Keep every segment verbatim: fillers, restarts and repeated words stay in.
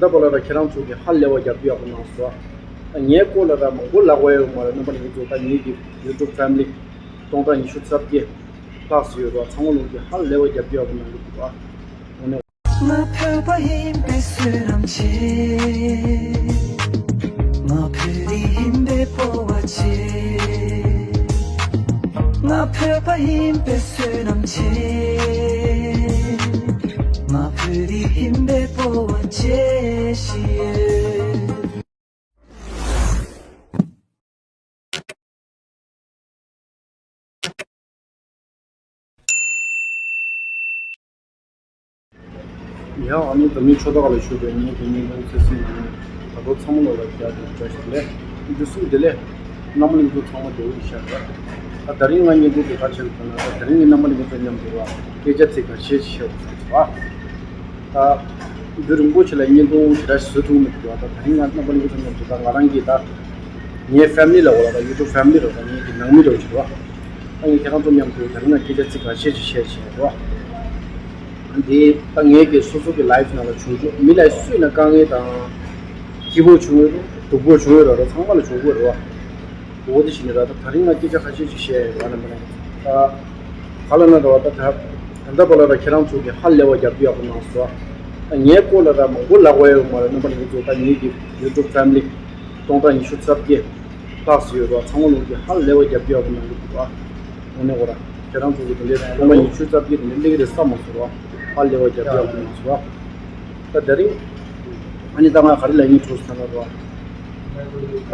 ད་བར་ལ་ར་ཁྱེད་རང་ཚོ་གི་ཧ་ལས་པ་རྒྱབ་སྐྱོར་ཡག་པོ་གནང་སོང་། ད་ངའི་སྐོར་ལ་ར་མང་པོ་ལབ་དགོས་ཡོད་མ་རེད། རྣམ་པ་ལྷན་རྒྱས་ཚོ། ད་ངེད་ཀྱི་YouTube family སྟོང་ཕྲག་ཉི་ཤུ་རྩ་བརྒྱད་ལྷག་ཙམ་ཡོད་ར། ཚང་མ་ལོག་གི་ཧ་ལས་པ་རྒྱབ་སྐྱོར་ཡག་པོ་གནང་གི་འདུག་ཨ། དངོས་གནས། ང་བོད་པ་ཡིན་པའི་བསོད་ནམས་ཆེ། ང་བོད་རིགས་ཡིན་པའི་སྤོབས་པ་ཆེ། ང་བོད་པ་ཡིན་པའི་བསོད་ནམས་ཆེ། ང་བོད་རིགས་ཡིན་པའི་སྤོབས་པ་ཆེ་ཞེས། ཡང་ཨ་ནི་ད་མི་ཆོས་ཐོག་ལ་ཞུགས་པའི་ངེད་ཀྱི་བརྙན་ཐུང་ཚེ་སྲིང་ནང་ད་དུང་ཚང་མ་ལོག་ལ་རྒྱ་དེ་བཀྲ་ཤིས་བདེ་ལེགས། འདི་གསུམ་བདེ་ལེགས། རྣམ་པ་ལྷན་རྒྱས་ཚོ་ཚང་མ་བདེ་པོ་ཡིན་ཤག་རེད། ད་ད་རིང་ང་བརྙན་ཐུང་དེ་ག་ཆེར་ཕུལ་ན། ད་ད་རིང་ངས་རྣམ་པ་ལྷན་རྒྱས་ཚོ་མཉམ་དུ་ར་སྐད་ཆ་ཚིག་ཁ་ཤས་ཤིག་བཤད་དགོས་ཟེར་བ། ད་དུས་རིང་པོ་ཞིག་ལ་བརྙན་ཐུང་ཞེ་དྲག་བཟོ་ཐུབ་མི་འདུག་བ། ད་ད་རིང་ང་རྣམ་པ་ལྷན་རྒྱས་ཚོ་མཉམ་དུ་ད་ང་རང་གི་ད་ངའི་family ལ་འོ་ལ་ད་YouTube family རོ། ད་ངེད་ཀྱི་ནང་མི་རོ་ཞིག་རོ། ད་ངས་ཁྱེད་རང་ཚོ་མཉམ་དུ་ད་རིང་ང་སྐད་ཆ་ཚིག་ཁ་ཤས་ཤིག་བཤད་བྱས་རོ། འདི་ད་ངེད་ཀྱི་སོ་སོ་གི་life ནང་ལ་བྱུང་རྒྱུ། མི་ལ་སུ་ཡིན་ན་དཀའ་ངལ་དང་སྐྱིད་པོ་བྱུང་ཡོད་རེད། སྡུག་པོ་བྱུང་ཡོད་རེད། ཚང་མ་ལ་བྱུང་དགོས་རེད་བ། འོ་དེ་བྱས་ནས་ར་ད་ད་རིང་ང་སྐད་ཆ་ཁ་ཤས་ཤིག་བཤད་ཡོད་ར། ནམ་པ་ནས་ད་ག་ལ་ན་ར་བ། ད་ད་ད་ལྟ་བར་ལ་ར་ཁྱེད་རང་ཚོ་གི་ཧ་ལས་པ་རྒྱབ་སྐྱོར་ཡག་པོ་གནང་སོང་། ད་ངའི་སྐོར་ལ་ར་མང་པོ་ལབ་དགོས་ཡོད་མ་རེད། རྣམ་པ་ལྷན་རྒྱས་ཚོ། ད་ངེད་ཀྱི་YouTube family སྟོང་ཕྲག་ཉི་ཤུ་རྩ་བརྒྱད་ལྷག་ཙམ་ཡོད་ར། ཚང་མ་ལོག་གི་ཧ་ལས་པ་རྒྱབ་སྐྱོར་ཡག་པོ་གནང་གི་འདུག་ཨ། དངོས་གནས་གོ་ར། ཁྱེད་རང་ཚོ་གི་དེ་འདྲའི་སྟོང་ཕྲག་ཉི་ཤུ་རྩ་བརྒྱད་དེ་འདྲ་སླེབས་ཀྱི་རེད་བསམ་མ་སོང་ར། ཧ་ལས་པ་རྒྱབ་སྐྱོར་ཡག་པོ་གནང་སོང་ར། ད་དེ་རིང་ཨ་ནི་ད་ང་ག་རེ་ལབ་སྙིང་བྲོ་སོང་ན་ར། ད་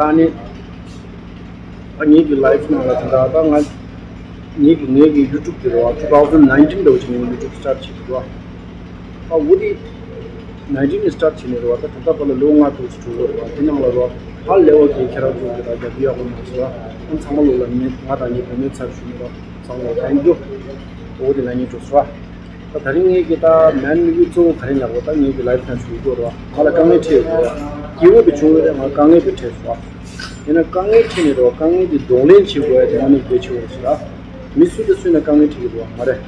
ཨ་ནི་ད་ངེད་ཀྱི་life ནང་ལ་ད་ད་ད་ང་ངེད་ཀྱི་ངེད་ཀྱི་YouTube དེ་ར་two thousand nineteen འདྲ་བོ་ཅིག་ངེད་YouTube start བྱས་འདུག་ར། ཨ་འོ་དེ་nineteen ནས་start བྱས་ནས་རེད་བ། ད་ད་ལྟ་བར་ལ་ལོ་ལྔ་དྲུག་ཙམ་འགྲོ་གི་རེད་བ། དེ་ནང་ལ་རེད་བ། ཧ་ལས་པ་གི་ཁྱེད་རང་ཚོ་གི་ད་རྒྱབ་སྐྱོར་ཡག་པོ་གནང་སོང་ར། ཨ་ཚང་མ་ལོག་ལ་ངས་ང་དང་ངའི་བུ་མོའི་ཚབ་ཞུས་ནས་ར། ཚང་མ་ལ་thank you། འོ་དེ་ལ་ངས་འགྲོ་སོང་ར། ད་ད་རིང་ངེད་ཀྱི་ད་main གཙོ་བོ་ག་རེ་ལབ་དགོས། ད་ངེད་ཀྱི་life ནང་བྱུང་དགོས་རེད་བ། ང་ལ་དཀའ་ངལ་འཕྲད་ཡོད་རེད་བ། སྐྱིད་པོ་དེ་བྱུང་ཡོད་རེད། ང་དཀའ་ངལ་དེ་འཕྲད་སོང་བ། ཡིན་ན་དཀའ་ངལ་འཕྲད་ནས་རེད་བ། དཀའ་ངལ་དེ་གདོང་ལེན་བྱེད་དགོས་ཡ་དེ་ང་ནི་གལ་ཆེ་བ་ཞིག་ར། མི་སུ་དང་སུ་ཡིན་ན་དཀའ་ངལ་འཕྲད་ཀྱི་འདུག་བ་མ་རེད།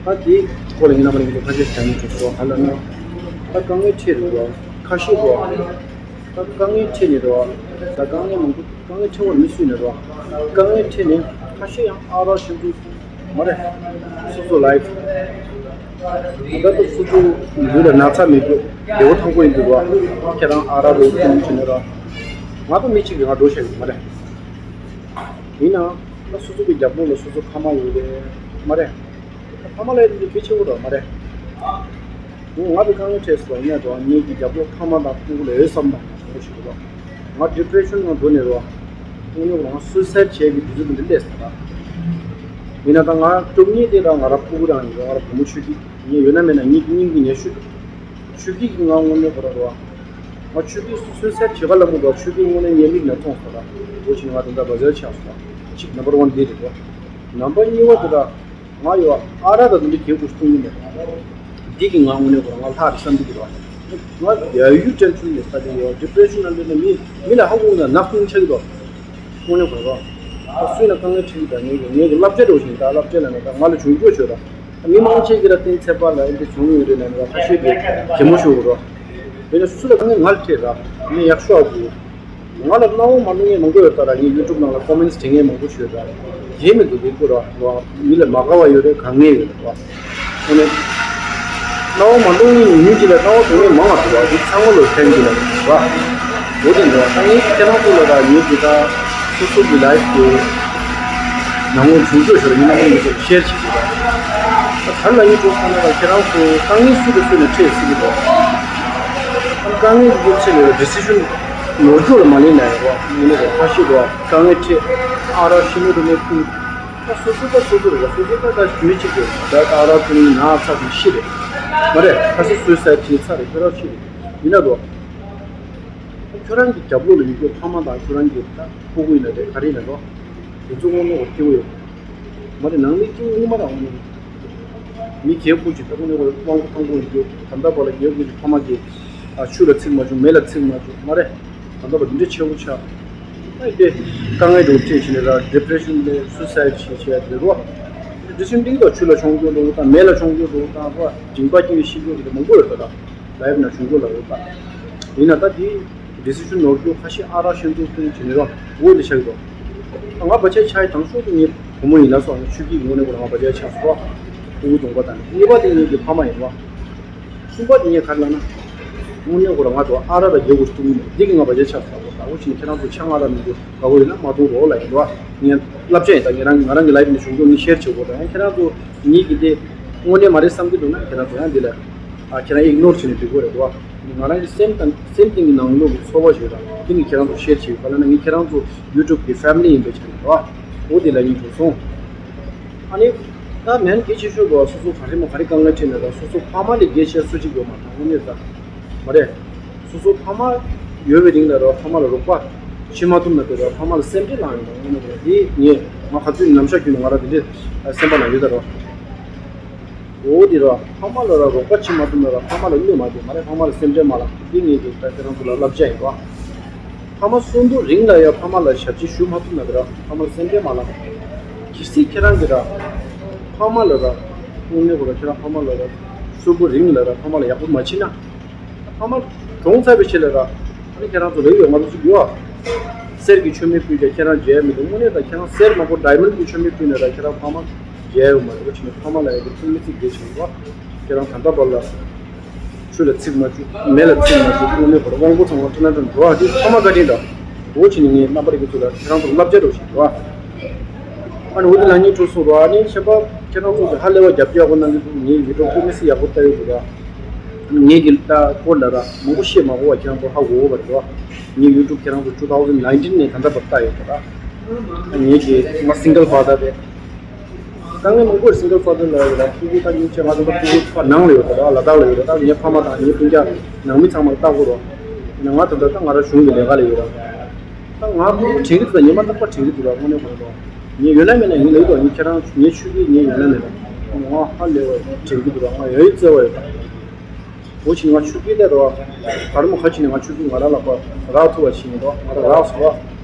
ད་དེའི་སྐོར་ལ་ངས་རྣམ་པ་ལྷན་རྒྱས་ཚོ་ཁ་ཤས་ཞིག་དྲན་གྱི་འདུག་སོ། ག་ལབ་ན། ད་དཀའ་ངལ་འཕྲད་རེད་བ། ཁ་ཤས་རེད་བ། ད་དཀའ་ངལ་འཕྲད་ནས་རེད་བ། ད་དཀའ་ངལ་མང་པོ་དཀའ་ངལ་འཕྲད་པ་མི་སུ་ཡིན་ན་རེད་བ། དཀའ་ངལ་འཕྲད་ནས་ཁ་ཤས་ཡང་ཨ་རག་གཞན་དུ་མ་རེད། སོ་སོ་life ད་ལྟ་སོ་སོ་ལུས་ལ་ན་ཚ་མེད་རྒྱུ་བདེ་པོ་ཐང་པོ་ཡིན་རྒྱུ་རེད་བ། ཁྱེད་རང་ཨ་རག་རོ་བཏུང་བྱས་ནས་རེད་བ། ང་ཚོ་མི་གཅིག་གིས་ང་འགྲོ་བཤད་ཡོད་མ་རེད། ཡིན་ནའང་ད་སོ་སོ་གི་རྒྱབ་ལོགས་ལ་སོ་སོ་ཕ་མ་ཡོད་རེད་མ་རེད། ཕ་མ་ལ་ཡ་དེ་གལ་ཆེ་བོ་རེད་མ་རེད། ང་ལ་དཀའ་ངལ་འཕྲད་སོང་ཡིན་ན་རེད་བ། ངེད་ཀྱི་རྒྱབ་ལོགས་ཕ་མ་དང་སྤུ་གུ་ལ་འོས་འཚམ་དང་བཟང་པོ་ཞིག་རེད་བ། ང་depression ནང་འགྲོ་ནས་རེད་བ། དངོས་གནས་ང་suicide བྱེད་ཀྱི་དུས་ཚོད་འདི་འདྲ་སླེབས་སོང་ར། ཡིན་ན་ད་ང་སྒྲུབ་ཉེས་དེ་རང་ང་རང་སྤུ་གུ་རང་ཡིན་རེད། ང་རང་བུ་མོ་ཆོས་སྐྱིད་ངས་ཡོད་ན་མེད་ན་ངེད་ཀྱི་སྙིང་གི་ངས་ཤུགས། ཆོས་སྐྱིད་ཀྱིས་ང་དངོས་གནས་ཁོ་ར་རེད་བ། ང་ཆོས་སྐྱིད་suicide བྱེད་ག་ལ་མོ་འདུག་ཆོས་སྐྱིད་དངོས་གནས་ངའི་མིག་ནང་མཐོང་སོང་ར། འོ་ཞིག་ང་དེ་འདྲ་བ་ཟེར་ཆགས་སོང་ར། གཅིག་number one འདི་རེད་རེད། number གཉིས་པ་དེ་ར། ང་ཡོད་བ་ཨ་རག་དང་དེ་འདྲ་གྱོན་དགོས་གཏོང་གི་མེད། འདི་གིས་ང་དངོས་གནས་ཁོ་ར་ང་ལྷག་རེད་བསམ་གྱི་རེད་བ། ང་ཡ་ཡུ་ཏན་ཚུལ་ནས་ས་ཆ་ཡོད་depression ནང་འདྲ་ན་མི་མི་ལ་ཧ་གོ་ན་ནག་ཐུང་ཆགས་ཀྱི་འདུག་དངོས་གནས་ཁོ་ར། ད་སུ་ཡིན་ན་དཀའ་ངལ་འཕྲད་ཀྱི་ད་ངེད་ཀྱི་ངེད་ཀྱི་བསླབ་བྱ་འདྲ་བོ་ཞིག་ད་བསླབ་བྱ་ལ་ན་ད་ང་ལ་བྱུང་རྒྱུ་ཆོས་ར། མི་མང་ཆེ་གི་ར་གཏན་ཚེ་བར་ལ་ཨེ་འདྲ་བྱུང་ཡོད་རེད་ལ་ནི་ར་ཁ་ཤས་ཀྱིས་གད་མོ་ཤོར་གི་རོ། དེ་ནས་སུ་ལ་དཀའ་ངལ་ང་ལ་འཕྲད་ར། ངས་ཡག་ཤོས་ཨ་དགོས། ང་ལ་གནང་བ་མ་གནང་མཁན་མང་པོ་ཡོད་ད་ར། ངའི་YouTube ནང་ལ་comments བྲིས་མཁན་མང་པོ་ཞིག་ཡོད་ད་ར། དེ་མི་འདུག་དེ་ཁོ་ར་མི་ལ་མ་དགའ་བ་ཡོད་རེད། དགའ་མཁན་ཡོད་རེད་བ། དེ་ནས་གནང་བ་མ་གནང་མཁན་ཉུང་ཉུང་ཅིག་ལ་གནང་བ་གཏོང་མཁན་མང་བ་འདུག་བ། འདི་ཚང་མ་ལོ་ཕན་གྱི་ལ་རེད་བ། འོ་དེ་འདྲ་བ་ད་ངས་ཁྱེད་རང་ཚོ་ལ་ར་ངེད་ཀྱི་ད་སོ་སོ་གི་life གི་ནང་ལོགས་བྱུང་ཆོག་ཤོར་ཡིན་ན་མི་ཚོར་share བྱེད་དགོས་ར། ད་ལ་ཡིན་འགྲོ་ཁ་ན་ར་ཁྱེད་རང་ཚོ་དཀའ་ངལ་སུ་དང་སུ་ནས་འཕྲད་སྲིད་ཀྱི་འདུག་དཀའ་ངལ་གྱི་ཚེ་ལ་decision ནོར་འཁྲུལ་ལ་མ་ལེན་ན་ཡང་རོགས་ངེས་ནས་རོགས་ཁ་ཤས་རོགས་དཀའ་ངལ་འཕྲད་ཨ་རག་ཤི་མོ་རུ་མེད་ཁུལ། ད་སོ་སོ་ད་སོ་སོ་རེད། སོ་སོ་ད་ད་མི་གཅིག་རེད། ད་ད་ར་ཀུན་ན་ཚ་གི་ཤི་རེད། མ་རེད། ཁ་སི་སུའི་སའེ་ཌི་བྱས་ཚར་རེད། ཁྱོད་རང་ཤི་རེད། ཡིན་ན་རོ། ཁྱོད་རང་གི་རྒྱབ་ལོགས་ལ་ཡོད་རྒྱུ་ཕ་མ་དང་ཁྱོད་རང་གི་ད་སྤུ་གུ་ཡིན་ན་རེད། ག་རེ་ཡིན་ན་རོ། དེ་ཚོ་དངོས་གནས་སྐྱིད་པོ་ཡོད། མ་རེད། ནང་མི་སྐྱིད་པོ་ངོ་མ་རང་ངོ་མ། མི་རྒྱལ་པོ་ཅིག་ད་དངོས་གནས་དབང་པོ་ཐང་པོ་ཡོད་རྒྱུ་ད་ལྟ་བར་ལ་རྒྱལ་པོ་ཅིག་ཕ་མ་གི་ཨ་ཆུ་ལ་ཚིག་མ་བྱུང་། མེ་ལ་ཚིག་མ་བྱུང་། མ་རེད། ད་ལྟ་བ་འདི་འདྲ་ཆེ་བོ་ཆགས། ཨ་དེ་དཀའ་ངལ་འདྲ་བོ་འཕྲད་བྱས་ནས་ར་depression ལས་suicide བྱས་བྱས་དེ་རོ། depression འདི་དང་ཆུ་ལ་མཆོང་རྒྱུ་འདྲ་བོ་དང་མེ་ལ་མཆོང་རྒྱུ་འདྲ་བོ་དང་རོ། མགྲིན་པ་སྐྱེ་ཤི་རྒྱུ་འདྲ་མང་པོ་ཡོད་ད། ལའིབ་ནང་བྱུང་རྒྱུ་ལ་འོས་པ། ཡིན་ན་ད་དེ་ཌི་སི་ཤན་ནོར་རྒྱུ་ཁ་ཤས་ཨ་རག་ཤན་ཚུགས་ཀྱི་བྱེད་ནི་རོགས་འོས་ལས་ཆགས་འདུག་ང་བ་ཆད་ཆགས་དང་ཤོག་ཏུ་ངའི་བུ་མོ་ཡིན་ལ་སོགས་ཆུ་སྐྱིད་ངོ་ནས་ཁོ་རང་ང་བ་ཆད་ཆགས་སོ། ཨུ་གདོང་པ་དང་གཉིས་པ་དེ་ངེད་ཀྱི་ཕ་མ་ཡིན་བ། གསུམ་པ་དེ་ངས་ག་རེ་ལབ་ན། དངོས་གནས་ཁོ་རང་ང་ཚོ་ཨ་རག་དང་རྒྱལ་གོ་ཞིག་བཏུང་གི་མེད་འདི་གི་ང་བ་ཆད་ཆགས་སོ་ད་འོ་ཕྱིན་ཁྱེད་རང་ཚོ་ཆང་ཨ་རག་མི་འདུག་དགའ་བོ་ཡིན་ན་མ་འཐུང་རོགས་ལ་ཡིན་རོགས། ངས་བསླབ་བྱ་ཡིན་ད་ངེད་རང་ང་རང་གི་ལའིབ་ནས་བྱུང་རྒྱུ་ངས་ཤེར་བྱེད་དགོས་ད་ཡང་ཁྱེད་རང་ཚོ་ངེད་ཀྱི་དེ་དངོས་གནས་མ་རེད་བསམ་གྱི་འདུག་ན་ཁྱེད་རང་ཚོ་ཡང་འདི་ལ་ཨ་ཁྱེད་རང་ཨིག་ནོར་བྱས་ནས་འགྲིག་གི་རེད་རོགས། ང་རང་གི་སེམས་དང་སེམས་གཏིང་གི་ནང་ལོགས་ཀྱི་ཚོར་བ་ཞིག་རེད་འདི་ངས་ཁྱེད་རང་ཚོ་ཤེར་བྱེད་ག་ལ་ན་ངས་ཁྱེད་རང་ཚོ་ཡུ་ཊུབ་གི་ཕེ་མི་ལི་ཡིན་པའི་ཆ་ནས་རོགས། འོ་དེ་ལ་ངས་འགྲོ་སོང་། ཨ་ནི། ད་མེན་གལ་ཆེ་ཤོས་དགོས་སོ་སོ་ག་རེ་མོ་ག་རེ་དཀའ་ངལ་འཕྲད་ན་ད་སོ་སོ་ཕ་མ་ལས་གལ་ཆེ་སུ་གཅིག་ཡོད་མ་རེད་དངོས་གནས་ད། མ་རེད། སོ་སོ་ཕ་མ་ཡོད་པའི་རིང་ལ་རོགས་ཕ་མ་ལ་རོགས་པ་བྱེད་མ་ཐུབ་ན་དེ་རོགས་ཕ་མ་ལ་སེམས་ཁྲལ་ལངས་ཡོང་ད་དངོས་གནས་དེ་ངས་ང་ག་ཚོད་ནམ་ཞག་རྒྱུན་ནས་ང་རང་དེ་འདྲས་སེམས་པ་ལ་ཡོད་ད་རོགས། འོ་དེ་རོགས་ཕ་མ་ལ་རོགས་རོགས་པ་བྱེད་མ་ཐུབ་ན་རོགས་ཕ་མ་ལ་གནོད་མ་སྐྱེལ་མ་རེད་ཕ་མ་ལ་སེམས་ཁྲལ་མ་ལངས་འདི་ངས་དེ་ད་ཁྱེད་རང་ཚོ་ལ་བསླབ་བྱ་ཡིན་རོགས། ཕ་མ་གསོན་པོ་རིང་ལ་ཡང་ཕ་མ་ལ་ཞབས་ཕྱི་ཞུ་མ་ཐུབ་ན་དེ་ར་ཕ་མ་ལ་སེམས་ཁྲལ་མ་ལངས། གལ་སྲིད་ཁྱེད་རང་གིས་ར་ཕ་མ་ལ་ར་དངོས་གནས་ཁོ་ར་ཁྱེད་རང་ཕ་མ་ལ་ར་གསོན་པོ་རིང་ལ་ར་ཕ་མ་ལ་ཡག་པོ་མ་བྱེད་ན། ཕ་མ་གྲོངས་ཚར་བའི་ཆེད་ལ་ར་ཨ་ནི་ཁྱེད་རང་ཚོ་ལ་ཡོད་ང་ཚོ་ཅིག་ཡོད་ཨ། གསེར་གྱི་མཆོད་མེ་ཕུལ་ཀྱང་ཁྱེད་རང་མཇལ་མི་འདུག་དངོས་གནས་ད་ཁྱེད་རང་གསེར་མང་པོ་ཌའི་མོན་གྱི་མཆོད་མེ་ཕུལ་ནས་ར་ཁྱེད་རང་ཕ་མ་མཇལ་ཡོད་མ་རེད་པ་ཕྱིན་ཕ་མ་ལ་ཡག་པོ་ཐུགས་མི་ཚིག་དགེ་བྱེད་པ་ཁྱེད་རང་ད་ལྟ་བར་ལ། ཆུ་ལ་ཚིག་མ་བཅུག་མེ་ལ་ཚིག་མ་བཅུག་དངོས་གནས་པར་དབང་པོ་ཚང་བ་སྤྲིན་ནག་འདྲ་འགྲོ་བ་འདི་ཐ་མ་བཀའ་དྲིན་འདྲ། འོ་ཕྱིན་ནས་ངས་རྣམ་པར་གྱི་ཚུལ་ལ་ཁྱེད་རང་ཚོར་བསླབ་བྱ་འདྲ་ཞིག་འགྲོ་བ། ཨ་ནི་འོ་དེ་ལ་ངས་གྲོས་སུ་འགྲོ་བ་ནི་ཤེས་པ་ཁྱེད་རང་ཚོ་གི་ཧ་ལས་པ་རྒྱབ་སྐྱོར་ཡག་པོ་གནང་གི་འདུག་ངས་ཡུ་ཊུབ་ཀོ་མི་སི་ཡག་པོ་ལྟ་ཡོད་འདུག་ག་ངས་ཀྱི་ལྟ་སྐོར་ལ་ར་མང་པོ་བཤད་མ་དགོས་པ་ཁྱེད་རང་ཚོ་ཧ་གོ་གོ་བ་རེད་བ། ངས་ཡུ་ཊུབ་ཁྱེད་རང་ཚོ་two thousand nineteen ནས་ད་ལྟ་བར་ལྟ་ཡོད་འདུག་ག་ངས་ཀྱི་ང་སིང་གལ་ཕ་དར་རེད། དཀའ་ངལ་མང་པོ་རེད་སིང་གལ་ཕ་དར་ལ་ཡོད་ར་ཕྲུ་གུ་ད་ཉིན་བྱས་ང་ཚོ་ད་ཕྲུ་གུ་ཕ་ནང་ལ་ཡོད་ར་ལ་དྭགས་ལ་ཡོད་ར་ད་ངའི་ཕ་མ་དང་ངའི་སྤུན་ཀྱག་ནང་མི་ཚང་མ་ལ་ལྟ་དགོས་ར། ང་ད་ལྟ་ད་ང་ར་གཞུང་གི་ལས་ཀ་ལ་ཡོད་ར། ད་ང་ཕྲུ་གུ་དྲན་གི་འདུག་ད་ཉི་མ་རྟག་པར་དྲན་གི་འདུག་ར་དངོས་གནས་ཁོ་རང་ད། ངས་ཡོད་ན་མེད་ན་ཡིན་ལ་ཡོད་ད་ངས་ཁྱེད་རང་ངའི་ཆུ་གི་ངས་ཡོད་ན་མེད་ན་ང་ཧ་ལས་པ་དྲན་གི་འདུག་ར་ང་ཡོད་བརྩེ་བ་ཡོད་ད། འོ་ཞིག་ང་ཆུ་སྐྱེས་དེ་རོ། གར་མོ་ཁ་ཆུ་ནས་ང་ཆུ་སྐྱེས་ང་ར་ལག་པ་རག་ཐུབ་པ་ཞིག་ཡིན་རོ། ང་ར་རག་སོ་བ།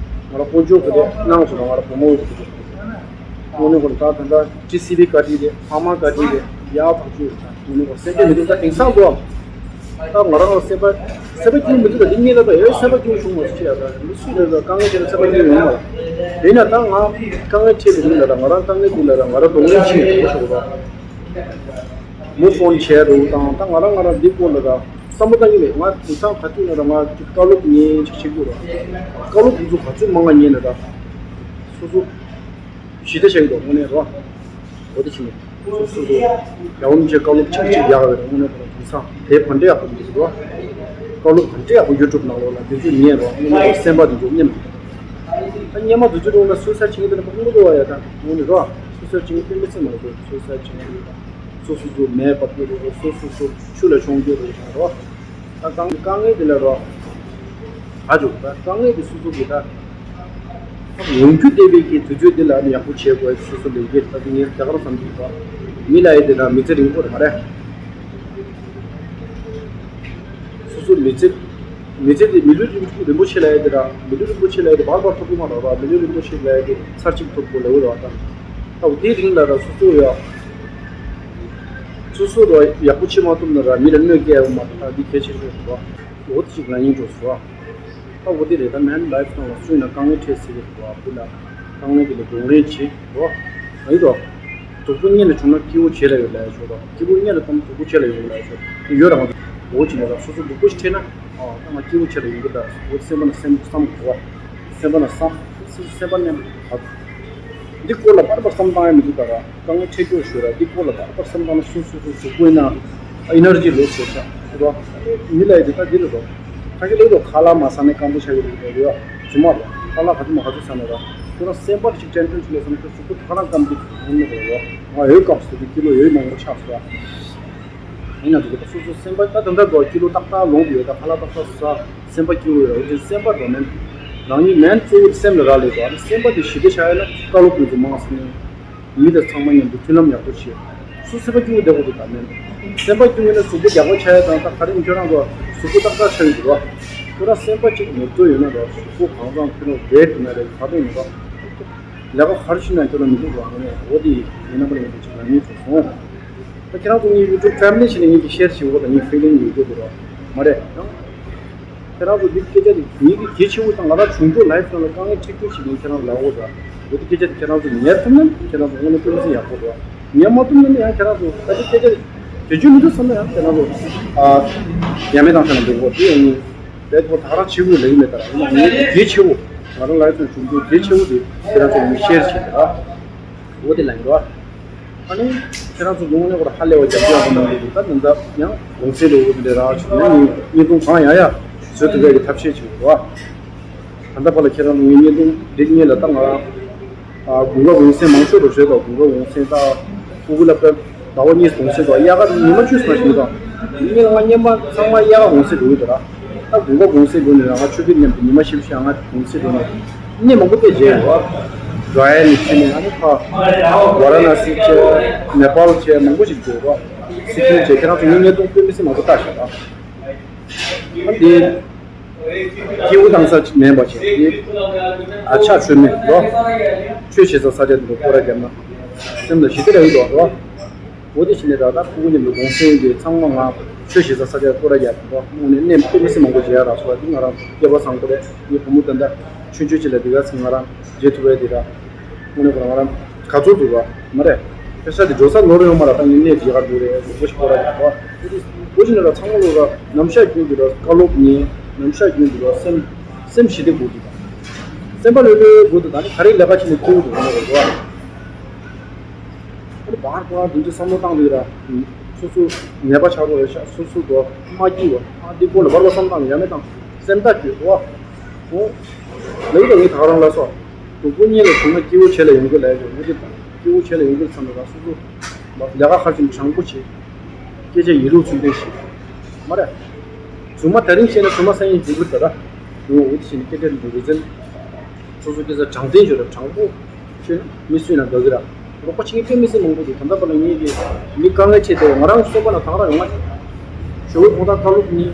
ང་ར་དཀོན་མཆོག་གི་རེད་གནང་སོ་ང་ར་བུ་མོ་གི་རེད། དངོས་གནས་ཁོ་ད་ད་ད་ཊི་སི་བི་བཀའ་དྲིན་རེད་ཕ་མ་བཀའ་དྲིན་རེད་ཡག་ཐག་ཆོད་རེད་ད་དངོས་གནས་ཁོ་སེམས་ཅན་མི་འདུག་ད་དེང་སང་འགྲོ། ད་ང་རང་ལ་སེམས་པ་སེམས་པ་སྐྱིད་མི་འདུག་ད་འདི་གཉིས་ལ་ད་ཡོད་སེམས་པ་སྐྱིད་བྱུང་མ་སོང་ཅི་ཡ་ད་མི་སུ་རེད་ད་དཀའ་ངལ་ཆེ་ན་སེམས་པ་སྐྱིད་ཡོང་མ་རེད། དེ་ན་ད་ང་དཀའ་ངལ་འཕྲད་པའི་རིང་ལ་ད་ང་རང་དཀའ་ངལ་འདི་ལ་ད་ང་ར་གདོང་ལེན་བྱེད་ཡོང་གི་ཤོག་ད། མོ་ཕོན་བྱས་རོགས་དང་ད་ང་རང་ང་རང་འདི་སྐོར་ལ་ར་བསམ་བློ་བཏང་གི་མེད། ང་དེང་སང་ག་དུས་ན་ར་ང་བཀའ་སློབ་ཉན་ཅིག་བྱེད་དགོས་ར། བཀའ་སློབ་དེ་ཚོ་ག་ཚོད་མང་ང་ཉན་ན་ར་སོ་སོ་ཞི་བདེ་བྱ་གི་འདུག་དངོས་གནས་ར་འོ་དེ་ཕྱིན་ནས་སོ་སོ་རྒྱལ་བ་རིན་པོ་ཆེ་བཀའ་སློབ་ཅིག་ཅིག་ཡག་རེད་དངོས་གནས་ར་དེང་སང་དེ་བན་དེ་ཡག་པོ་འདུག་ར། བཀའ་སློབ་བན་དེ་ཡག་པོ་ཡུ་ཊུབ་ནང་ལོགས་ལ་དེ་ཚོ་ཉན་ར་དངོས་གནས་སེམས་པ་དེ་ཚོ་མཉམ་ད་སྙེ་མ་དེ་ཚོ་རུང་ལ་སུ་ས་ཆིང་དེ་ལ་མ་ཁོང་ཚོ་བ་ཡ་ད་དངོས་གནས་ར་སུ་ས་ཆིང་དེ་མི་སེམས་མ་དེ་སུ་ས་ཆིང་དེ་ད། སོ་སོ་སོ་མེ་འབར་རྒྱུ་རེད་སོ་སོ་སོ་ཆུ་ལ་མཆོང་རྒྱུ་རེད་རོ། ད་དཀའ་དཀའ་ངལ་འདི་ལ་རོ། ཧ་ཅང་ད་དཀའ་ངལ་འདི་སོ་སོ་གི་ད་ཡོང་རྒྱུ་བསྡད་པའི་གི་དུས་ཚོད་འདི་ལ་ནི་ཡག་པོ་བྱེད་དགོས་སོ་སོ་ལས་འགན་ད་དེ་ངས་རྒྱ་གར་བསམ་གྱི་རོ། མི་ལ་ཡི་འདི་ན་མི་ཚེ་རིང་པོ་རེད་མ་རེད། སོ་སོ་མི་ཚེ་མི་ཚེ་འདི་མི་ལུས་རིན་པོ་ཆེ་ལ་ཡི་འདི་ད་མི་ལུས་རིན་པོ་ཆེ་ལ་ཡི་འདི་བར་བར་ཐོབ་ཀྱི་མ་རེད་རོ། མི་ལུས་རིན་པོ་ཆེ་ལ་ཡི་འདི་ཚར་གཅིག་ཐོབ་དགོས་ལ་འོས་རོ། ད་ད་འདིའི་རིང་ལ་ར་སོ་སོ་ཡ། སོ་སོ་ར་ཡག་པོ་བྱེད་མ་ཐུབ་ན་ར་མི་ལ་གནོད་སྐྱེལ་ཡོང་མ་ཐུབ་ད་འདི་གལ་ཆེ་ཤོས་རེད་བ། འོ་དེ་ཅིག་ལ་ཡིན་འགྲོ་སོ། ད་འོ་དེ་རེད་ད་མན་ལའིབ་སྟོང་ལ་སུ་ཡིན་ན་དཀའ་ངལ་འཕྲད་སྲིད་ཀྱི་རེད་བ། འདི་ལ་དཀའ་ངལ་འདི་ལ་གདོང་ལེན་བྱེད་རོ། ཨ་ཡི་རོ། སྡུག་པོ་གཉེན་ལ་བྱུང་ན་སྐྱིད་པོ་བྱེད་ལ་ཡོད་ལ་ཡ་ཆོག་རོ། སྐྱིད་པོ་གཉེན་ལ་བཏང་ན་སྡུག་པོ་བྱེད་ལ་ཡོད་ལ་ཡ་ཆོག་དེ་ཡོད་རང་འོ་ཅི་ནས་ད་སོ་སོ་སྡུག་པོ་ཞིག་འཕྲད་ན་ཨ་ད་ང་སྐྱིད་པོ་བྱེད་ལ་ཡོད་གི་ད་འོ་སེམས་པ་ན་སེམས་བསམ་དགོས་བ། སེམས་པ་ན་བསམ་སེམས་པ་ནས་ད། འདི་སྐོར་ལ་པར་པར་བསམ་བཏང་ཡ་མི་འདུག་ད་ར། དཀའ་ངལ་འཕྲད་རྒྱུར་ཞུ་ར་འདི་སྐོར་ལ་པར་པར་བསམ་བཏང་ན་སུ་སུ་སུ་སུ་ཀུན་ན་ཨེ་ནར་ཇི་ལོས་ཟེར་ས་རོ། མི་ལ་ཡི་འདི་ད་འདི་རེད་རོ། ཁ་གི་ལོས་རོ་ཁ་ལག་མ་ཟ་ནས་སྐམ་པོ་ཆགས་ཀྱི་རེད་རོ། རྗེས་མ་རོ་ཁ་ལག་ག་ཚོད་མ་ག་ཚོད་ཟ་ན་ར། ཁྱོད་རང་སེམས་པར་ཅིག་དྲན་དྲན་ཅིག་ལས་ཟ་ན་ཁྱོད་གཟུགས་པོ་ད་ག་རང་སྐམ་གྱི་ཡོང་ནི་རེད་རོ། ང་འོས་སྐབས་སུ་འདི་ཀི་ལོ་འོས་མང་པོ་ཆགས་སོ། ཡིན་ན་འདུག་གི་ད་སོ་སོ་སེམས་པ་ད་ད་ལྟ་འགྲོ་ཀི་ལོ་ཏག་ཏག་ལོངས་ཀྱི་ཡོད་ད་ཁ་ལག་ཏག་ཏག་ཟ། སེམས་པ་སྐྱིད་པོ་ཡོད་ར་འོ་དེ་སེམས་པ་འགྲོ་མེད། རང་ཉིད་མེད་གཙོ་བོ་སེམས་ལ་རག་ལས་འགྲོ་ཨ་ནི་སེམས་པ་དེ་ཞི་བདེ་ཆགས་ཡོད་ན་བཀའ་སློབ་དེ་ཚོ་མང་སེ་ནས། མི་དང་ཚང་མ་མཉམ་དུ་མཐུན་ལམ་ཡག་པོ་བྱེད། སུ་སེམས་པ་སྐྱིད་པོ་བསྡད་དགོས་འདུག་ད་མེད། སེམས་པ་སྐྱིད་པོ་ཡིན་ན་གཟུགས་པོ་རྒྱགས་པ་ཆགས་ཡོད་དང་ད་ག་རེ་ཡིན་ཁྱོད་རང་ཚོ་གཟུགས་པོ་ཏག་ཏག་ཆགས་ཡོད་འདུག་ར། ཁྱོད་རང་སེམས་པ་གཅིག་ངལ་རྩོལ་ཡོད་ན་ར་གཟུགས་པོ་གང་ཚང་ཁྱོད་རང་རེད་འདུག་ན་རེད་ག་རེ་ཡིན་ར། ལས་ཀ་ག་རེ་བྱེད་ན་ཁྱོད་རང་མི་འདུག་ར་ངས་འོ་དེ་ཡིན་ན་པ་ལས་ཡིན་པ་ཅིག་ལ་ངས་བྱུང་སོང་། ད་ཁྱེད་རང་ཚོ་ངའི་ཡུ་ཊུབ་ཕེ་མི་ལི་ཞིག་ནས་ངས་ཀྱི་ཤེར་བྱེད་འོ་ད་ངའི་ཕི་ལིང་ཡོད་རྒྱུ་འདུག་ར། མ་རེད། ཁྱེད་རང་ཚོ་འདི་སྐད་ཆ་དེ་ངེད་ཀྱི་གལ་ཆེ་བོ་དང་ང་རང་བྱུང་འགྲོ་ལའི་ཕི་ལ་དཀའ་ངལ་འཕྲད་རྒྱུ་ཞིག་ཡིན། ཁྱེད་རང་ལའོ་ར། འོ་དེ་སྐད་ཆ་དེ་ཁྱེད་རང་ཚོ་ཉན་ཐུབ་ན་ཁྱེད་རང་ཚོ་དངོས་གནས་དཔེ་མི་སྲིད་ཡག་པོ་རེད། ཉན་མ་ཐུབ་ན་ནི་ཡང་ཁྱེད་རང་ཚོ་ད་ལྟ་སྐད་ཆ་དེ་བྱེད་རྒྱུ་མི་འདུག་བསམ་ན་ཡང་ཁྱེད་རང་ཚོ་ཨ་ཡ་མེད་དང་ཁྱེད་རང་འདུག་གོ་དེ་ཡང་ངས་དེ་ཐོག་ད་རང་བྱེད་དགོས་ལེགས་མེད་ད་ར་ཡིན་ན་ངེད་ཀྱི་གལ་ཆེ་བོ་ང་རང་ལའི་ཕི་བྱུང་འགྲོ་གལ་ཆེ་བོ་དེ་ཁྱེད་རང་ཚོ་ངས་ཤེར་བྱེད་ད་ར། འོ་དེ་ལ་ཡིན་རོ། ཨ་ནི། ཁྱེད་རང་ཚོ་དངོས་གནས་ཁོ་ར་ཧ་ལས་པ་རྒྱབ་སྐྱོར་གནང་གི་འདུག་ད་ད་ལྟ་ཡང་གུང་སེང་ལོ་འདི་ར་ཆུ་ནས་ངས་བརྙན་ཐུང་གང་ཡང་ཡ་བཟོ་ཐུབ་པའི་གི་ཐབས་ཤེས་བྱེད་དགོས། ད་ལྟ་བར་ལ་ཁྱེད་རང་ཚོ་ངའི་བརྙན་ཐུང་འདི་གཉིས་ལ་ད་ང་རང་དགུན་ཁ་གུང་སེང་མང་ཤོས་རུ་བཟོས་དང་དགུན་ཁ་གུང་སེང་ད་ཕྲུ་གུ་སློབ་གྲྭ་ཟླ་བ་གཉིས་གུང་སེང་དང་དབྱར་ཁ་ཉི་མ་བཅུ་ཙམ་ཞིག་དང་ཉིན་ལ་ང་བརྙན་པ་ཚང་མ་དབྱར་ཁ་གུང་སེང་འགྲོ་གི་འདུག་ར། ད་དགུན་ཁ་གུང་སེང་འགྲོ་ནས་ར་ང་ཆུ་ཚོད་མཉམ་དུ་ཉི་མ་བཞི་བཅུ་ཞིག་ང་གུང་སེང་འགྲོ་ནས། གནས་མང་པོ་དེ་མཇལ་ཡོད། ཌི་ཡ་ནས་ཕྱིན་ནས་ཨ་ནི་ཕ་ཝ་ར་ཎ་སི་བྱས་ནེ་པཱལ་བྱས་མང་པོ་ཞིག་འགྲོ་རོགས། སི་ཀིམ་བྱས་ཁྱེད་རང་ཚོ་ངའི་བརྙན་ཐུང་དཔེ་མི་སྲིད་མང་པོ་ལྟ་ཤག་ཨ། ཨ་འདི་སྐྱེ་བོ་བཏང་ས་མེད་པ་བྱས་འདི་ཨ་ཆ་ཆོས་མེད་རོགས། ཆོས་བྱེད་ས་ས་ཆ་འདི་སྐོར་ར་བརྒྱབ་ན་སེམས་ལ་ཞི་བདེ་ར་ཡོད་རོགས། འོ་དེ་བཞིན་ནས་ད་ལྟ་ཕྲུ་གུ་མཉམ་དུ་གུང་སེང་གི་ཚང་མ་ང་ཆོས་བྱེད་ས་ས་ཆ་སྐོར་ར་རྒྱག་གི་འདུག་དངོས་གནས་གནས་དཔེ་མི་སྲིད་མང་པོ་མཇལ་ཡག་རག་སོང་བ་འདི་ང་རང་སྐལ་པ་བཟང་པོ་རེད། ངའི་བུ་མོ་ད་ལྟ་ཆུང་ཆུང་ཅིག་ལ་འདི་ག་ཚིག་ང་རང་མཇལ་ཐུབ་པ་འདི་ར་དངོས་གནས་ཁོ་རང་ང་རང་ག་ཚོད་འདུག་ར་མ་རེད། ཕེ་ས་འདི་འགྲོ་ས་ནོར་ཡོང་མ་ར་ད་ངའི་གནས་མཇལ་ག་འདུག་རེད་འོ་ཞིག་སྐོར་ར་རྒྱག་གི་འདུག་འོ་དེ་བཞིན་ནས་ར་ཚང་མ་ལོ་ར་ནམ་ཞག་རྒྱུན་དུ་ར་བཀའ་སློབ་ཉན། ནམ་ཞག་རྒྱུན་དུ་ར་སེམས་སེམས་ཞི་བདེ་དགོས་འདུག་སེམས་པ་ལྷོད་ལྷོད་དགོས་འདུག་ད་ནི་ག་རེ་ལས་ཀ་བྱས་ནས་སྐྱིད་པོ་འདུག་ང་ལ་རེད་བ། ཨ་ནི་བར་བར་དེ་འདྲའི་བསམ་བློ་བཏང་དུས་ར། སོ་སོ་ནད་པ་ཆགས་འགྲོ་རེད་ཤག་སོ་སོ་འགྲོ་མ་སྐྱིད་བ། ཨ་འདི་སྐོར་ལ་བར་བར་བསམ་བཏང་ཡ་མེད་དང་སེམས་ཐག་གཅོད་བ། འོ། ལེགས་དང་ངས་ད་ག་རང་ལ་སོ། སྡུག་པོ་གཉིས་ལ་བྱུང་ན་སྐྱིད་པོ་བྱེད་ལ་ཡོང་གི་ལས་ཀྱང་མི་འདི་དང་སྐྱིད་པོ་བྱེད་ལ་ཡོང་གི་བསམ་ལ་ར་སོ་སོ། ལས་ཀ་ཁར་ཕྱིན་དྲང་པོ་བྱེད། སྐད་ཆ་ཡིན་ལུགས་ཚུལ་ལྡན་བཤད། མ་རེད། རྫུན་མ་ད་རིང་བཤད་ན་རྫུན་མ་སང་ཉིན་འགྲིག་གི་རེད་ད་ར། འོ་འོ་དེ་བྱས་ནས་སྐད་ཆ་འདི་རེ་ཙམ། སོ་སོ་སྐད་ཆ་དྲང་བདེན་བརྗོད་ར་དྲང་པོ། ཤོད་ན་མི་སུས་ན་དགའ་གི་ར། རོགས་པ་བྱེད་མཁན་དཔེ་མི་སྲིད་མང་པོ་འདུག་ད་ལྟ་བར་ལ་ངེད་ཀྱི་མི་དཀའ་ངལ་འཕྲད་དེ་ང་རང་གི་སེམས་པ་ལ་དང་ར་ཡོང་ང་ཞིག་ཞོགས་པའི་དགོང་དག་བཀའ་སློབ་ནི།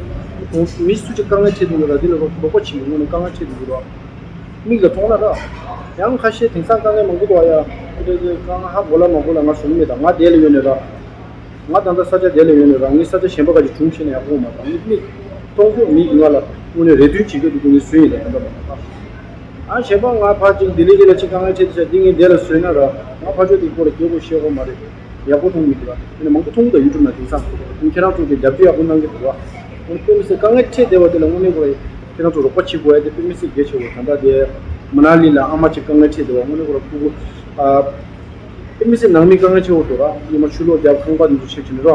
དགོང་མི་སུ་གཅིག་དཀའ་ངལ་འཕྲད་འདུག་ལ་འདི་ལ་རོགས་རོགས་པ་བྱེད་མཁན་ངོ་ནས་དཀའ་ངལ་འཕྲད་འདུག་ར། མིག་ལ་མཐོང་ན་ར། ཡང་ཁ་ཤས་དེང་སང་དཀའ་ངལ་མང་པོ་འདུག་ཨ་ཡ། ཁོ་དེ་དེ་དཀའ་ངལ་ཧ་གོ་ལ་མ་གོ་ལ་ང་ཞུ་གི་མེད་ད་ང་དེ་ལ་ཡོད་ནས་ར། ང་ད་ལྟ་ས་ཆ་དེ་ལ་ཡོད་ནས་རང་ཉིད་ས་ཆ་གཞན་པ་ག་ཅིག་བྱུང་ཤེས་ན་ཡག་པོ་མ་རེད། ངས་མིག་མཐོང་རྒྱུ་མིག་ང་ལ་དངོས་གནས་རེ་འདུན་བྱེད་ཀྱི་འདུག་ངས་བཟོས་ཡིན་ད་ད་ལྟ་མ་རེད། ཨ་གཞན་པ་ང་ཕར་ཅིག་ལྡི་ལི་དེ་ལ་ཅིག་དཀའ་ངལ་འཕྲད་དེ་ཆ་འདི་ངས་དེ་ལ་བཟོས་ན་ར་ང་ཕར་ཕྱོགས་དེ་སྐོར་ལ་སྐད་ཆ་བཤད་དགོས་མ་རེད། ཡག་པོ་མཐོང་མི་འདུག་ཨ་དེ་ནས་མང་པོ་མཐོང་གི་འདུག་ཡུ་ཊུབ་ནང་དེང་སང་ཁྱེད་རང་ཚོ་གི་རྒྱབ་སྐྱོར་ཡག་པོ་གནང་གི་འདུག་ཨ། དངོས་གནས་དཔེ་མི་སྲིད་དཀའ་ངལ་འཕྲད་བསྡད་པ་དེ་ལ་དངོས་གནས་ཁོ་ར་ཁྱེད་རང་ཚོ་རོགས་པ་བྱེད་དགོས་ཡ་དེ་དཔེ་མི་སྲིད་གལ་ཆེ་བོ་ད་ལྟ་དེ་མ་ན་ལི་ལ་ཨ་མ་ཅིག་དཀའ་ངལ་འཕྲད་བསྡད་པ་དངོས་གནས་ཁོ་ར་ཕྲུ་གུ་ཨ། དེ་མི་སྲིད་ནང་མི་དཀའ་ངལ་ཆེ་བོ་འདུག་ར། ཉི་མ་ཆུ་ལོག་རྒྱབ་ཁང་པ་འདི་ཚོ་ཆེ་ཆེ་ནི་ར།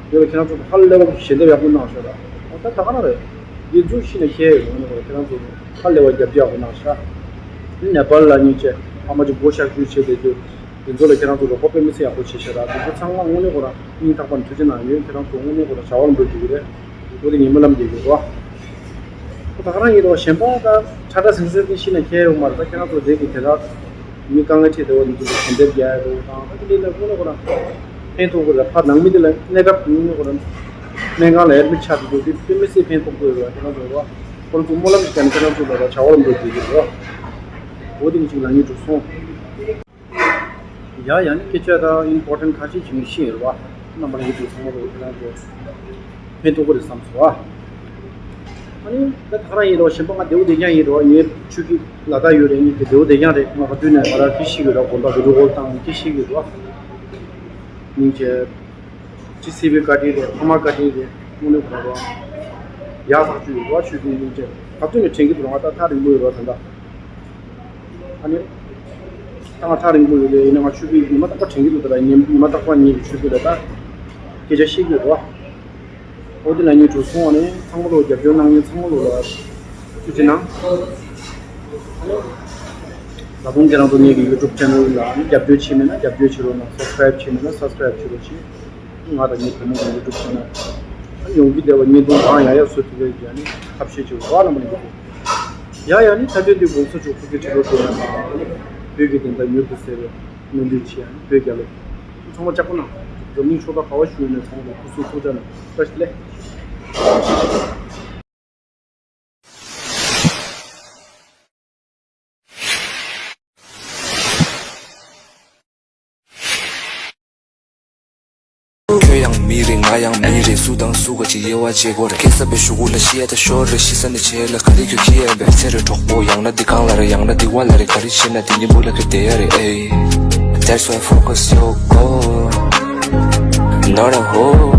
དེ་ལ་ཁྱེད་རང་ཚོ་ཧ་ལས་པ་ཞལ་འདེབས་ཡག་པོ་གནང་ཤག་ར། འོ་ད་ད་ག་རང་རེད། འདི་ཚོ་ཤི་ན་ཁྱེད་ཡོང་ནི་རེད་ཁྱེད་རང་ཚོ་ཧ་ལས་པ་རྒྱབ་སྐྱོར་ཡག་པོ་གནང་ཤག་ནེ་པཱལ་ལ་གཉིས་བྱས་ཕ་མ་ཅིག་སྒོ་ཤག་རྒྱུ་བྱས་དེ་དུས་དེ་ཚོ་ལ་ཁྱེད་རང་ཚོ་རོགས་པ་དཔེ་མི་སྲིད་ཡག་པོ་བྱས་ཤག་ར། དེ་ཚོ་ཚང་མ་དངོས་གནས་ཁོ་རང་སྙིང་ཐག་པ་ནས་ཐུགས་རྗེ་གནང་ཡོད། ཁྱེད་རང་ཚོ་དངོས་གནས་ཁོ་རང་བྱ་བ་ལ་འགྲོ་རྒྱུ་རེད། འོ་དེ་ངས་སྨོན་ལམ་རྒྱག་གི་རེད། ད་ག་རང་ཡིན་རོགས་གཞན་པ་ད་ཁྲ་ཁྲ་ཟིང་ཟིང་དེ་ཤི་ན་ཁྱད་ཡོད་མ་རེད། ད་ཁྱེད་རང་ཚོ་དེ་གི་དེ་དག་མི་དཀའ་ངལ་འཕྲད་བསྡད་པ་འདི་ཚོ་ལ་གྲོང་སྡེབ་རྒྱག་ཡ་རེད། དང་ད་དེ་ལས་ལ་དངོས་གནས་ཁོ་རང་ཕན་ཐོགས་ཀྱི་རེད། ཕར་ནང་མི་དེ་ལ་གནས་སྐབས་དངོས་གནས་ཁོ་རང་སྨན་ཁང་ལ་ཨེ་ཌི་མིཊ་ཆགས་འདུག་དེ་དཔེ་མི་སྲིད་ཕན་ཐོགས་ཀྱི་ཡོད་རེད། ཁྱེད་རང་ཚོ་རེད་བ། ཁོ་རང་ཚོ་སྨོན་ལམ་ཞིག་བརྒྱབ་ནས་ཁྱེད་རང་ཚོ་ལ་བྱ་བ་ལ་འགྲོ་བསྡད་ཀྱི་རེད་བ། འོ་དེ་གི་ཅིག་ལ་ངས་འགྲོ་སོང་། ཡ་ཡ་ནི་སྐད་ཆ་ད་ཨིམ་པོར་ཊེན་ཊི་ཁ་ཤས་ཅིག་ངས་ཤེས་ཡོད་རེད་བ། རྣམ་པ་ལྷན་རྒྱས་ཚང་མ་ལོ་ཁྱེད་རང་ཚོ་ཕན་ཐོགས་ཀྱི་རེད་བསམ་སོང་ཨ། ཨ་ནི་ད་ད་ག་རང་ཡིན་རོགས་གཞན་པ་ང་བདེ་པོ་བདེ་རྐྱང་ཡིན་རོགས། ངའི་ཆུ་གི་ལ་དྭགས་ཡོད་རེད། ངས་དེ་བདེ་པོ་བདེ་རྐྱང་རེད། ང་ག་དུས་ནས་ང་རང་ཁྱི་ཤི་གི་རོགས་དགོན་པ་གི་རུ་ཧོལ་བཏང་ཁྱི་ཤི་གི་རོགས། སྙིང་རྗེ། ཅི་སི་པའི་བཀའ་དྲིན་རེད། ཕ་མ་བཀའ་དྲིན་རེད། དངོས་གནས་ཁོ་རང་ཡག་ཐག་ཆོད་ཡོད་རོགས། ཆུ་གི་སྙིང་རྗེ་ག་དུས་ནས་དྲན་གི་འདུག་ང་ད་ཐག་རིང་པོ་ཡོད་རོགས་ད་ལྟ། ཨ་ནི། ད་ང་ཐག་རིང་པོ་ཡོད་རེད། ཡིན་ན་ང་ཆུ་བི་ཉི་མ་རྟག་པར་དྲན་གྱི་འདུག་ད་ལྟ་ཉི་ཉི་མ་རྟག་པར་ཉིད་ཀྱི་ཆུ་བི་ལ་ད་སྐད་ཆ་བཤད་ཀྱི་ཡོད་རེད་བ། འོ་དེ་ལ་ངས་གྲོས་སོང་བ་ནི་ཚང་མ་ལོ་རྒྱབ་སྐྱོར་གནང་མཁན་ཚང་མ་ལོ་ལ་ཐུགས་རྗེ་གནང་། ད་དུང་ཁྱེད་རང་ཚོ་ངེད་ཀྱི་ཡུ་ཊུབ་ཆེ་ནལ་ལ་རྒྱབ་སྐྱོར་བྱས་མེད་ན་རྒྱབ་སྐྱོར་བྱེད་རོགས་གནང་། སབ་སི་ཀ་རེབ་བྱས་མེད་ན་སབ་སི་ཀ་རེབ་བྱེད་རོགས་བྱེད། ང་དང་ངའི་བུ་མོ་གི་ཡུ་ཊུབ་ཆེ་ནལ་ཡོང་གི་བསྡད་པ་བརྙན་ཐུང་གང་ཡག་ཡག་བཟོ་ཐུབ་པའི་རྒྱ་ནི་ཐབས་ཤེས་བྱེད་དགོས་པ་ལ་མ་ཡིན་པ། ཡ་ཡ་ནི་ཐ་དད་དུས་དགོངས་སོ་ཆོག་ཕུགས་ཀྱི་ཁྲི་ལོ་དེ་ཡང་བོད་ཀྱི་བདེན་མཐའ་མྱུར་དུ་གསལ་བའི་སྨོན་འདུན་ཆེ་ཡང་བོད་རྒྱལ་ལོ། ཚང་མ་ལྕགས་པོ་གནང་། འཛམ་གླིང་ཕྱོགས་མཐའ་ག་བ་བཞུགས་ནས་ཚང་མ་ལ་སྐུ་གཟུགས་ཐུགས་ཅག་གནང་། བཀྲ་ཤིས་བདེ་ལེགས། ཁྱོད་ཡང་ མི་རེད་ང་ཡང་མི་རེད། སུ་དང་སུ་ག་ཅིག་དབྱེ་བ་བྱེད་དགོས་རེད། སྐད་གསར་པའི་གཞུག་གུ་ལ་ཤི་ཡ་ད་ཤོར་རེད། ཤི་ས་ནས་བྱེད་ལ་ག་རེ་ཁྱོད་ཁྱི་ཡ་བས་ཚེ་རེད་གྲོགས་པོ། ཡང་ན་འདི་གང་ལ་རེད། ཡང་ན་འདི་བ་ལ་རེད། ག་རེ་བྱེད་ན་འདི་གཉིས་པོ་ལ་ཁྱོད་བསྡད་ཡ་རེད། ཨེ། That's why focus your goal, not a hole.